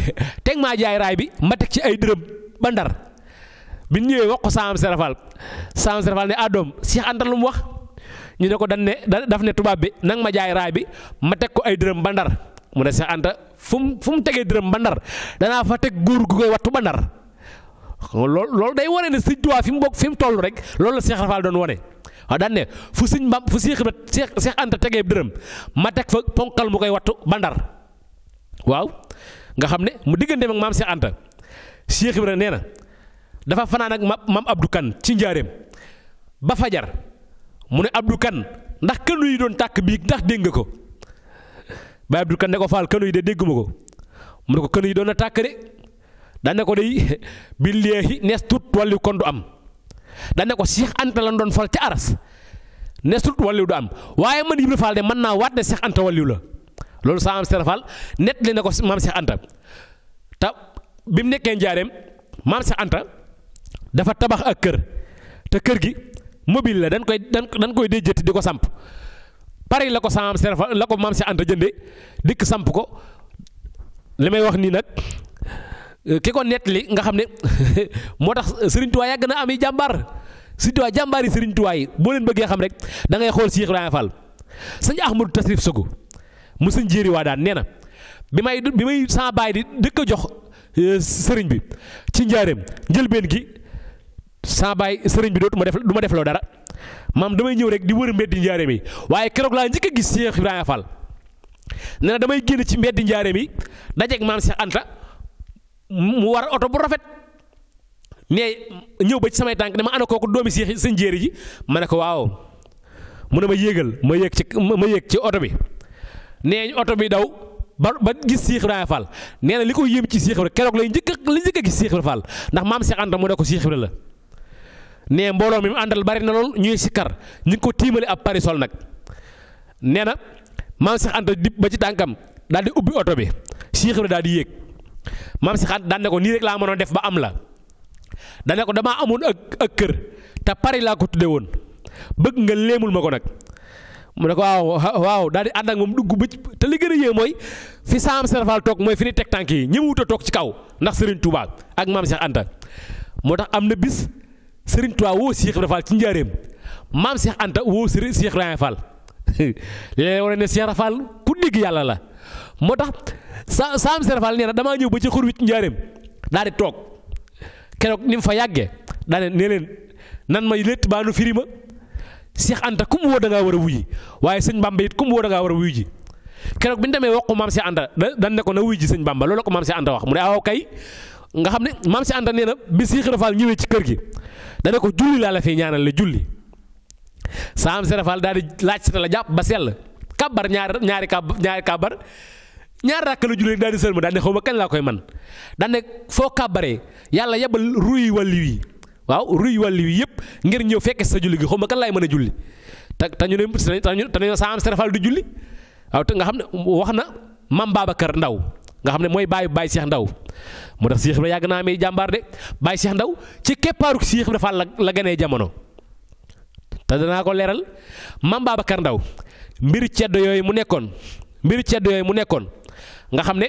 Speaker 2: teg maa jaay raay bi ma teg ci ay dërëm ba Ndar bi ñu ñëwee wax ko Saam Serafal ne doom Cheikh Anta lu mu wax ñu ne ko daf ne tubaab bi nang ma jaay raay bi ma teg ko ay dërëm ba Ndar mu ne Cheikh Anta fu mu tegee dërëm ba Ndar danaa fa teg góor gu koy wattu ba Ndar loolu day wane ne Sëñ Tuubaa fi mu toll rek loolu la Cheikh Rafal doon wane waaw daan ne fu Cheikh Anta tegee dërëm ma teg fa ponkal mu koy wattu ba Ndar waaw nga xam ne mu digganteem ak maam Cheikh Anta Cheikh Ibrahima nee na dafa fanaan ak maam Abdou Kane ci njaareem ba fajar mu ne Abdou Kane ndax kënu yi doon tàkk bii ndax dégg nga ko ba Abdou Kane ne ko Fall kënu yi de dégguma ko mu ne ko kënu yi doon na tàkk de daan ne ko day billaahi nees tut wàllu kon du am daan ne ko Cheikh Anta lan doon fal ca aras nees tut wàllu du am waaye man Ibra Fall de mën naa waat ne Cheikh Anta wàllu la loolu saa am Serap Fall net li ne ko maam Cheikh Anta te bi mu nekkee njaareem maam Cheikh Anta dafa tabax ak kër te kër gi mobile la dañ koy déjjati di ko samp Paris la ko saa am Serap Fall la ko maam Cheikh Anta jënde dikk samp ko li may wax nii nag ki ko net li nga xam ne moo tax Serigne Touba yàgg na am yi jàmbaar Serigne Touba jàmbaar yi Serigne Touba yi boo leen bëggee xam rek da ngay xool Cheikh Ibrahima Fall sëñ Ahmadou Tasrif Sogo mu sëñ jéeri waa daan nee na bi may sama baay di dëkk a jox sëriñ bi ci njaareem njëlbeen gi sama baay sëriñ bi du ma defloo dara maam damay ñëw rek di wër mbeddi njaareem yi waaye keroog laa njëkk a gis Cheikh Ibrahima Fall nee na damay génn ci mbeddi njaareem yi dajeeg maam Cheikh Anta mu war oto bu rafet mais ñëw ba ci samay tànk ne ma ana kooku doomi Cheikh sëñ jéeri ji ma ne ko waaw mu ne ma yéegal ma yéeg ci oto bi nee oto bi daw ba gis Cheikh Ibrahima Fall nee na li ko yéem ci Cheikh Ibrahima keroog lay njëkk a gis Cheikh Ibrahima Fall ndax maam Cheikh Anta mu ne ko Cheikh Ibrahima la nee mbooloo mi mu àndal bari na lool ñuy sikkar ñu ngi ko tiimale ab parisol nag nee na maam Cheikh Anta dip ba ci tànkam daal di ubbi oto bi Cheikh Ibrahima daal di yéeg maam Cheikh Anta daan ne ko nii rek laa mënoon def ba am la daan ne ko damaa amoon ak kër te Paris laa ko tudde woon bëgg nga léemul ma ko nag mu ne ko waaw daal di ànd ak moom dugg ba te li gën a yéem mooy fi Saam Serap Fall toog mooy fi ni teg tànk yi ñëwut a toog ci kaw ndax Serigne Touba ak maam Cheikh Anta moo tax am na bis Serigne Touba woo Cheikh Ibrahima Fall ci njaareem maam Cheikh Anta woo Cheikh Ibrahima Fall léeg-léeg war ne Cheikh Fall ku dégg yàlla la moo tax saam Cheikh Fall nee na damaa ñëw ba ci xur wi ci njaareem daal di toog keroog ni mu fa yàggee daal ne leen nan ma létt baa nu firi ma Cheikh Anta ku mu woo da ngaa war a wuyi waaye sëñ Bamba it ku mu woo da ngaa war a wuyu ji keroog bi ñu demee wax ko maam Cheikh Anta dañ ne ko na wuyu ji sëñ Bamba loolu ko maam Cheikh Anta wax mu ne aw kay nga xam ne maam Cheikh Anta nee na bi Cheikh Ibra Fall ñëwee ci kër gi dana ko julli laa la fi ñaanal la julli saam Cheikh Ibra Fall daal di laaj sa la jàpp ba sell kàbbar ñaari kàbbar ñaari rakk la julli daal di sëlma daal ne xaw ma kañ laa koy man daal ne foo kàbbaree yàlla yebal ruy wàlli wi waaw ruy wàlli wi yëpp ngir ñëw fekke sa julli gi xaw ma kan laay mën a julli te ñu ne saam Cheikh Ibra Fall du julli waaw te nga xam ne wax na mam Babacar Ndaw nga xam ne mooy Baye Cheikh Ndaw moo tax Cheikh Ibra yàgg naa amee jàmbaar de Baye Cheikh Ndaw ci keppaaru Cheikh Ibra Fall la gënee jamono te danaa ko leeral mam Babacar Ndaw mbiri ceddo yooyu mu nekkoon nga xam ne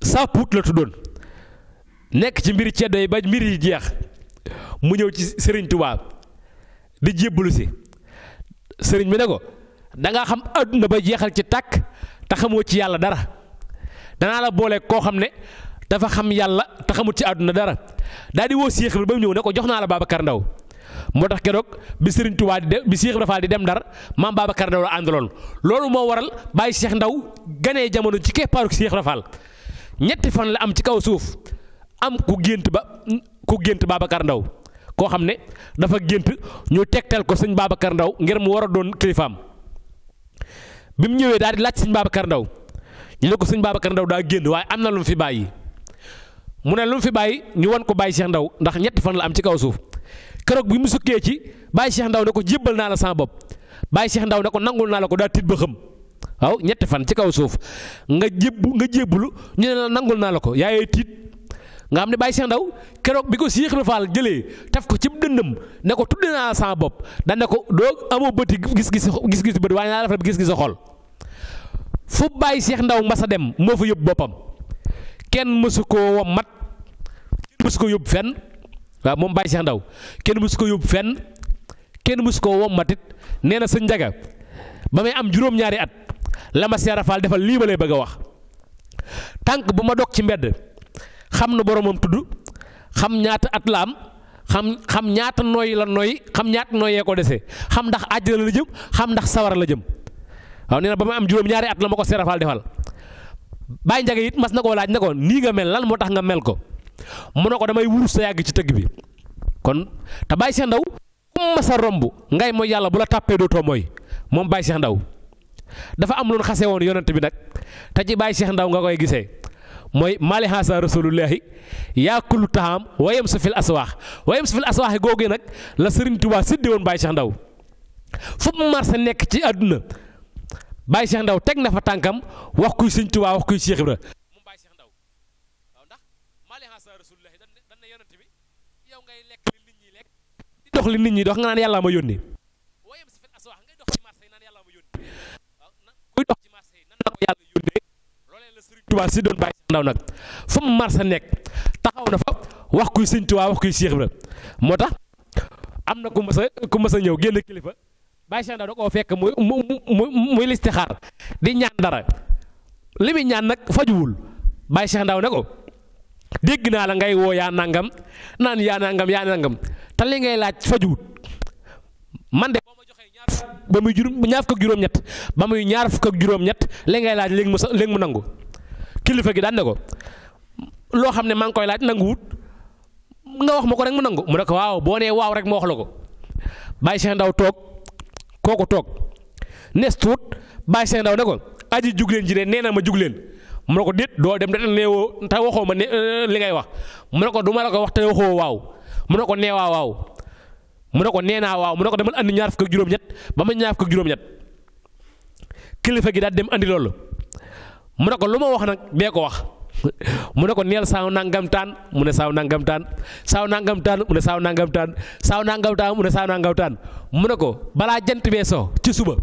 Speaker 2: saa puut la tuddoon nekk ci mbiri ceddo yi ba mbir yi jeex mu ñëw ci Serigne Touba di jébbalu si Serigne bi ne ko dangaa xam àdduna ba jeexal ci tàkk te xamoo ci yàlla dara danaa la boole koo xam ne dafa xam yàlla te xamut ci àdduna dara daal di woo Cheikh Ibra ba mu ñëw ne ko jox naa la Babacar Ndaw moo tax keroog bi Serigne Touba bi Cheikh Ibra Fall di dem Ndar maam Babacar Ndaw la àndaloon loolu moo waral Baye Cheikh Ndaw ganee jamono ci keppaaru Cheikh Ibra Fall ñetti fan la am ci kaw suuf am ku gént Babacar Ndaw koo xam ne dafa gént ñu tegtal ko sëñ Babacar Ndaw ngir mu war a doon kilifaam bi mu ñëwee daal di laaj sëñ Babacar Ndaw ñu ne ko sëñ Babacar Ndaw daa génn waaye am na lu mu fi bàyyi mu ne lu mu fi bàyyi ñu wan ko Baye Cheikh Ndaw ndax ñetti fan la am ci kaw suuf keroog bi mu sukkee ci Baye Cheikh Ndaw ne ko jébbal naa la sama bopp Baye Cheikh Ndaw ne ko nangul naa la ko daa tiit ba xam waaw ñetti fan ci kaw suuf nga jébbalu ñu ne la nangul naa la ko yaayee tiit nga xam ne Baye Cheikh Ndaw keroog bi ko Cheikh Ibra Fall jëlee taf ko ci dënnam ne ko tudde naa la sama bopp dañ ne ko doo amoo bëti gis-gis bët waaye naa def gis-gis xol fu Baye Cheikh Ndaw masa dem moo fa yóbbu boppam kenn mësu koo wommat kenn mësu ko yóbbu fenn waaw moom Baye Cheikh Ndaw kenn mësu ko yóbbu fenn kenn mësu koo wommatit nee na sëñ Njaga ba may am juróom-ñaari at la ma Cheikh Ibra Fall defal lii ma lay bëgg a wax tànk bu ma dog ci mbedd xam na boromam tudd xam ñaata at la am xam ñaata nooy la nooy xam ñaata nooyee ko dese xam ndax àjjana la jëm xam ndax sawara la jëm waaw nee na ba may am juróom-ñaari at la ma ko Cheikh Ibra Fall defal Baye Njaga it mas na koo laaj ne ko nii nga mel lan moo tax nga mel ko mu ne ko damay wurus sa yàgg ci tëgg bi kon te Baye Cheikh Ndaw ku mas a romb ngay mooy yàlla bu la tàppee dootoo mooy moom Baye Cheikh Ndaw dafa am lu xase woon yonent bi nag te ci Baye Cheikh Ndaw nga koy gisee mooy maali haasa rasulullahi yaakulu taxaam wayam sa fil aswaax googee nag la Serigne Touba sédde woon Baye Cheikh Ndaw fu mu marsa nekk ci àdduna Baye Cheikh Ndaw teg na fa tànkam wax kuy Serigne Touba wax kuy Cheikh Ibra moom Baye Cheikh Ndaw waaw ndax maali haasa rasulullahi dan na yonent bi yow ngay lekk li nit ñi lekk di dox li nit ñi dox nga naan yàllaa ma yónni wayam sa fil aswaax ngay dox ci marché yi naan yàllaa ma yónni waaw kuy dox ci marché yi nan la ko yàlla yónnee loolee la Serigne Touba séddoon Baye Cheikh Ndaw nag fu mu marsa nekk taxaw na fa wax kuy Sëñ Tuubaa wax kuy Cheikh Ibra moo tax am na ku mës a ñëw génn kilifa Baye Cheikh Ndaw da koo fekk muy listixaar di ñaan dara li muy ñaan nag fajuwul Baye Cheikh Ndaw ne ko dégg naa la ngay woo yaa nangam naan yaa nangam te li ngay laaj fajuwut man de boo ma joxee ñaar fukk ak juróom-ñett ba muy ñaar fukk ak juróom-ñett li ngay laaj léegi mu nangu kilifa gi daan ne ko loo xam ne maa ngi koy laaj nanguwut nga wax ma ko rek mu nangu mu ne ko waaw boo nee waaw rek ma wax la ko Baye Cheikh Ndaw toog kooku toog nes tuut Baye Cheikh Ndaw ne ko aji jugleen ji de nee na ma jugleen mu ne ko déet doo dem da neewoo te waxoo ma ne li ngay wax mu ne ko du ma la ko wax te waxoo waaw mu ne ko nee waaw mu ne ko nee naa waaw mu ne ko demal andi ñaar fukk ak juróom-ñett ba ma ñaar fukk ak juróom-ñett kilifa gi daal dem andi loolu mu ne ko lu ma wax nag bee ko wax mu ne ko neel saaw nangam taan mu ne saaw nangam taan saaw nangam taan mu ne saaw nangam taan saaw nangam taan mu ne saaw nangam taan mu ne ko balaa jant bee so ci suba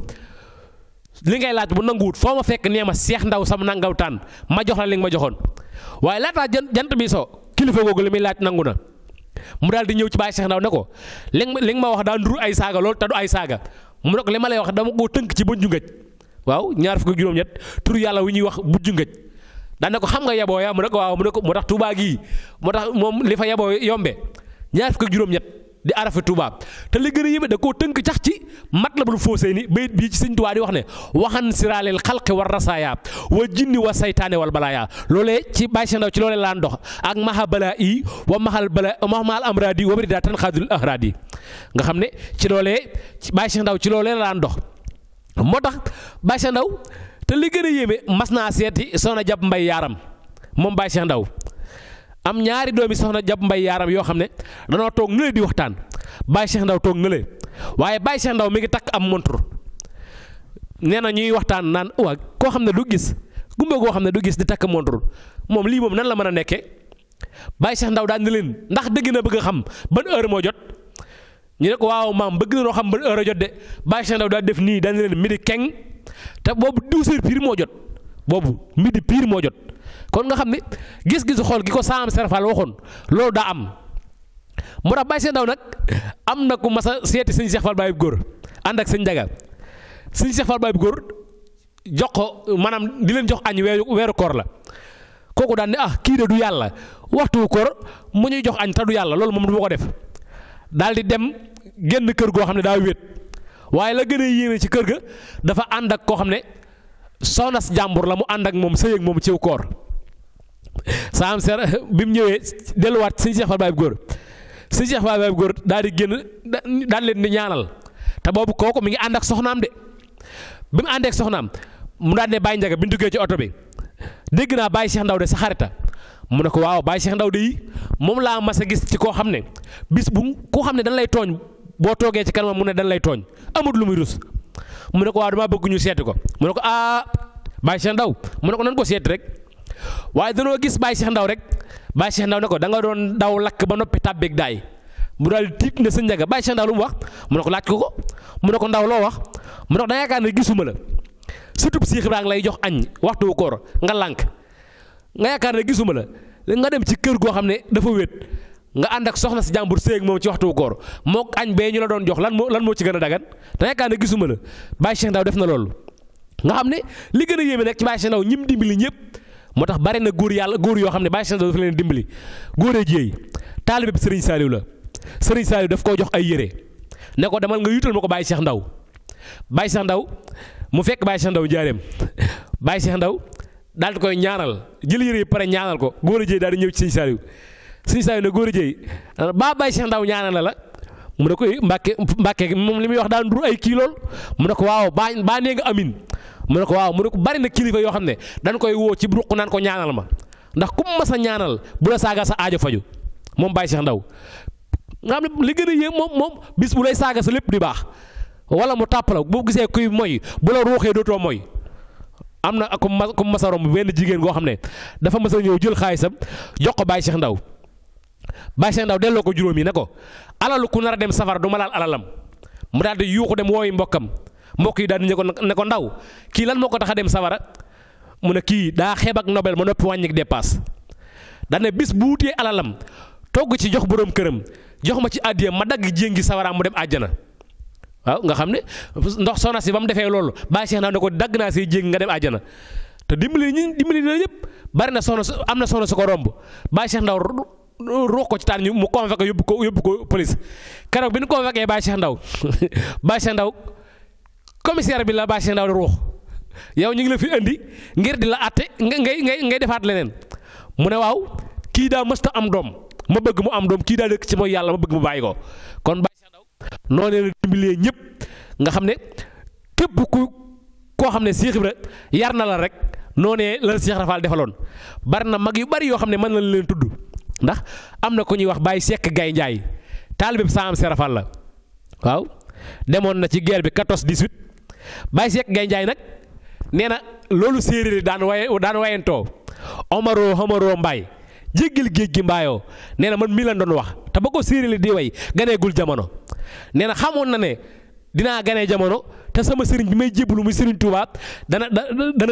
Speaker 2: li ngay laaj bu nanguwut foo ma fekk nee ma Cheikh Ndaw sam nangam taan ma jox la li nga ma joxoon waaye laataa jant bi so kilifa googu li muy laaj nangu na mu daal di ñëw ci Baye Cheikh Ndaw ne ko li nga ma wax daa nduru ay saaga loolu te du ay saaga mu ne ko li ma lay wax dama koo tënk ci bënju ngëj waaw ñaar fukk ak juróom-ñett tur yàlla wi ñuy wax bujju ngëj daan ne ko xam nga yeboo ya mu ne ko waaw mu ne ko moo tax Touba gii moo tax moom li fa yeboo yombe ñaar fukk ak juróom-ñett di arafe Touba te li gën a yéeme da koo tënk cax ci Matlabul Fawzayni bayit bii ci Sëñ Touba di wax ne waxan siraaleel xalqi war rasaaya wa jinni wa saytaane wal balaaya loolee ci Baye Cheikh Ndaw ci loolee laan dox ak maha bala yi wa mahal amradi wa brida tan xaadul ahradi nga xam ne ci loolee Baye Cheikh Ndaw ci loolee laan dox moo tax Baye Cheikh Ndaw te li gën a yéeme mas naa seeti soxna Jab Mbay Yaaram moom Baye Cheikh Ndaw am ñaari doomi soxna Jab Mbay Yaaram yoo xam ne danoo toog nële di waxtaan Baye Cheikh Ndaw toog nële waaye Baye Cheikh Ndaw mi ngi takk am montre nee na ñuy waxtaan naan waa koo xam ne du gis gumba goo xam ne du gis di takk montre moom lii moom nan la mën a nekkee Baye Cheikh Ndaw daan na leen ndax dëgg na bëgg a xam ban heure moo jot ñu ne ko waaw maam bëgg na noo xam ban heure a jot de Baye Cheikh Ndaw daal def nii daan na leen midi keng te boobu 12h pire moo jot boobu midi pire moo jot kon nga xam ne gis-gisu xool gi ko saam serfal waxoon loolu daa am moo tax Baye Cheikh Ndaw nag am na ku mas a seeti sëñ Cheikh Fall Baye góor ànd ak sëñ Njaga sëñ Cheikh Fall Baye góor jox ko maanaam di leen jox añ weeru koor la kooku daan ne kii de du yàlla waxtu koor mu ñuy jox añ te du yàlla loolu moom du ma ko def daal di dem génn kër goo xam ne daa wéet waaye la gën a yéeme ci kër ga dafa ànd ak koo xam ne soxnas jàmbur la mu ànd ak moom sëy ak moom ciw koor saam ser bi mu ñëwee delluwaat sëñ Cheikh Fall Baye góor sëñ Cheikh Fall Baye góor daal di génn daal leen di ñaanal te boobu kooku mi ngi ànd ak soxnaam de bi mu àndee ak soxnaam mu daan ne Baye Njaga bi ñu duggee ci oto bi dégg naa Baye Cheikh Ndaw de sa xarita mu ne ko waaw Baye Cheikh Ndaw de yi moom laa mas a gis ci koo xam ne bis bu koo xam ne dañ lay tooñ boo toogee ci kanamam mu ne dañ lay tooñ amut lu muy rus mu ne ko waaw damaa bëgg ñu seeti ko mu ne ko Baye Cheikh Ndaw mu ne ko nan ko seeti rek waaye danoo gis Baye Cheikh Ndaw rek Baye Cheikh Ndaw ne ko da nga doon daw lakk ba noppi tàbbeeg daay mu daal tiit ne sa Njaga Baye Cheikh Ndaw lu mu wax mu ne ko laaj ko mu ne ko Ndaw loo wax mu ne ko da yaakaar ne gisuma la surtout Cheikh Ibrahima lay jox añ waxtu koor nga lànk nga yaakaar ne gisuma la nga dem ci kër goo xam ne dafa wéet nga ànd ak soxna si jàmbur séeg moom ci waxtu koor moo añ bee ñu la doon jox lan moo ci gën a dagan te yaakaar ne gisuma la Baye Cheikh Ndaw def na loolu nga xam ne li gën a yéeme nag ci Baye Cheikh Ndaw ñim dimbali ñëpp moo tax bari na góor yoo xam ne Baye Cheikh Ndaw dafa leen dimbali góoree jéey taalibe bi Serigne Saliou la Serigne Saliou daf koo jox ay yére ne ko demal nga yutal ma ko Baye Cheikh Ndaw Baye Cheikh Ndaw mu fekk Baye Cheikh Ndaw njaareem Baye Cheikh Ndaw daal di koy ñaanal jël yére yi pare ñaanal ko góor a jéey daal di ñëw ci Serigne Saliou ne góor a jéey ba Baye Cheikh Ndaw ñaanal la mu ne ko Mbàkke moom li muy wax daan dur ay kii lool mu ne ko waaw baa nee nga amin mu ne ko waaw mu ne ko bari na kilifa yoo xam ne dañ koy woo ci ruq naan ko ñaanal ma ndax ku ma sa ñaanal bu la saaga sa aajo faju moom Baye Cheikh Ndaw nga xam ne li gën a yéem moom bis bu lay saaga sa lépp di baax wala mu tàpp la boo gisee kuy moy bu la ruuxee dootoo moy am na comme masa romb benn jigéen goo xam ne dafa mas a ñëw jël xaalisam jox ko Baye Cheikh Ndaw Baye Cheikh Ndaw delloo ko juróom yi ne ko alalu ku nar a dem safara du ma laal alalam mu daal di yuuxu dem wooyi mbokkam mbokk yi daal di ne ko Ndaw kii lan moo ko tax a dem safara mu ne kii daa xeeb ak nobel ma noppi wàññik dépasse daal ne bis bu wutee alalam togg ci jox boroom këram jox ma ci àddiyam ma dagg jéngi sawaraam mu dem àjjana waaw nga xam ne ndox soxna si ba mu defee loolu Baye Cheikh Ndaw ne ko dagg naa say jéngi nga dem àjjana te dimbali na ñëpp bari na soxna am na soxna su ko romb Baye Cheikh Ndaw ruux ko ci taan ñu mu convoqué yóbbu ko police keroog bi ñu convoqué Baye Cheikh Ndaw Baye Cheikh Ndaw commissaire bi la Baye Cheikh Ndaw di ruux yow ñu ngi la fi indi ngir di la àtte ngay defaat leneen mu ne waaw kii daa mësta am doom ma bëgg mu am doom kii daa dëkk ci mooy yàlla ma bëgg mu bàyyi ko kon Baye Cheikh Ndaw noonu la dimbalee ñëpp nga xam ne képp koo xam ne Cheikh Ibra yar na la rek noonee la Cheikh Rafal defaloon bari na mag yu bari yoo xam ne mën na leen tudd ndax am na ko ñuy wax Baye Seck Gaye Ndiaye taalibe bi Saam Cheikh Rafal la waaw demoon na ci guerre bi 14-18 Baye Seck Gaye Ndiaye nag nee na loolu séeréer yi daan wayentoo Omaro Mbaye jéggil géej gi mbaayoo nee na man mii lan doon wax te ba ko séeréer yi di way ganeegul jamono nee na xamoon na ne dinaa ganee jamono te sama sëriñ bi may jébbalu muy sëriñ Touba dana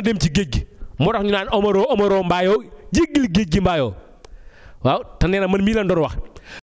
Speaker 2: dem ci géej gi moo tax ñu naan Omaro Mbaayoo jéggil géej gi mbaayoo waaw te nee na man mii lan doon wax